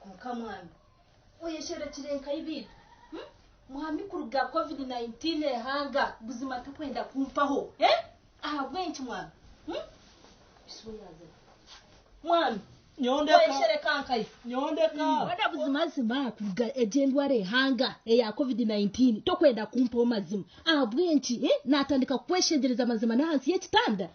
Kwonka mwami, oyesherekire nkahi beitu? Mwami kuruga covid 19 ehanga buzima tokwenda kumpaho eh? Ahabw'enki mwami? Mwami, Nyondeka. oyeshereka nkahi? Nyondeka. Mbwenu buzimazima kuruga egi endwara ehanga eya covid 19 tokwenda kumpaho mazima ahabw'enki? Eh? Natandika kukweshengyereza mazima n'ahansi y'ekitanda?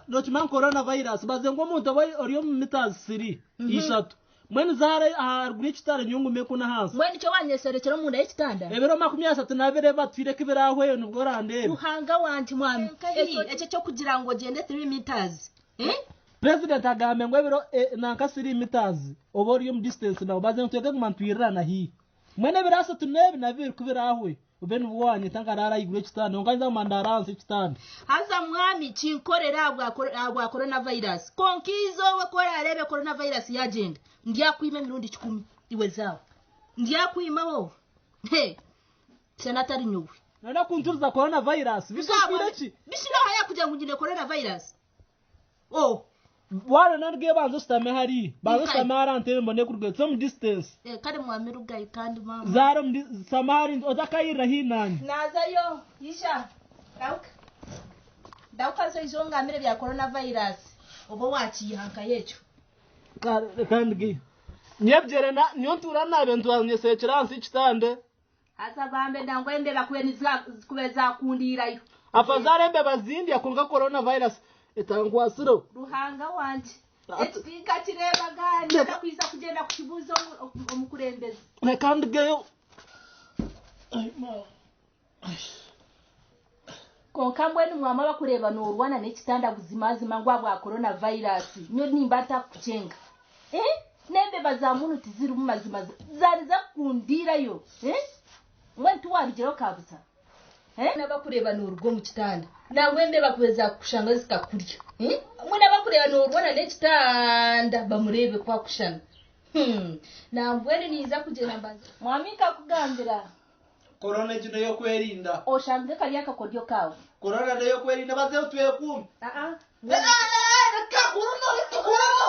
Nokimanya corona virus baze ngu omuntu oba ori omu mitazi siri ishatu mbwenu zaara aharuguru y'ekitanda nyowe ngume kunu ahansi. Mbwenu nikyo wanyesherekyera omunda y'ekitanda? Ebiro 32 batwire ku birahweyo nibwo orandeebe. Ruhanga wangye mwami, ekyo eky'okugira ngu ogyende three meters eh? President agambe ngu ebiro nanka three meters oba ori omu distance nawe baze ngu twege kuguma nitwirirana haihi. Mbwenu ebiro ashatu n'ebi na bibiri ku birahwe Obe nibwo wanyeta nkaraara ahaiguru y'ekitanda, kwonka nyinza kuguma ndaara ahansi y'ekitanda. Haza mwami kinkorere ahabwa corona virus kwonka eizooba ku orareebe corona virus yagyenda ndyakwima emirundi kikumi iwe zaawe ndyakwima wowe he shana atari nyowe. Noyenda kunturiza corona virus? Bishi ofiire ki? Bishi noha yakugira ngu nyine corona virus? Oh. Waaba nariga banza oshutame hariya. Banza oshutame hariya aha ntebe mbone kurugayo. Tuze omu distance. Eh, kare mwami rugayo kandi maama. Zaara omu shutama hariya otakayirira haihi naanye. Naazayo. Ija. Rahuka. Rahuka haza oije ongambire ebya corona virus. Oba waakiiha nkahi ekyo. Kare reka ndugeyo. Nyebyere na nyowe ntuura naabe ntuura nyesekyera ahansi y'ekitanda. Haza bambe nangwa embeba kube zakundiirayo. Afazaali embeba zindya kwonka corona virus etankwasireho. Ruhanga wangye eki tinkakireebaga ninza kwija kugyenda kukibuuza omukurembeze. Reka ndugeyo. Kwonka mbwenu mwama bakureeba noorwana n'ekitanda buzimazima ngu ahabwa corona virus nyowe nimba ntakukukyenga. Eh? N'embeba za munu tizirimu mazima zaariza kukundiirayo. Eh? Mbwenu tiwarugireho kabusa. Eh? N'abakureeba nooruga omu kitanda nangwa embeba kube zaakukushanga zikakurya. Eh? Mbwenu abakureeba noorwana n'ekitanda bamureebe ku akushana. Hmm. Nambwenu ninza kugyenda mbanze. Mwami nkakugambira. Korona egi n'ey'okwerinda. Oshange kari akakoryo kaawe. Korona n'ey'okwerinda bazeho twekuume. Aa. Reka korona reka korona.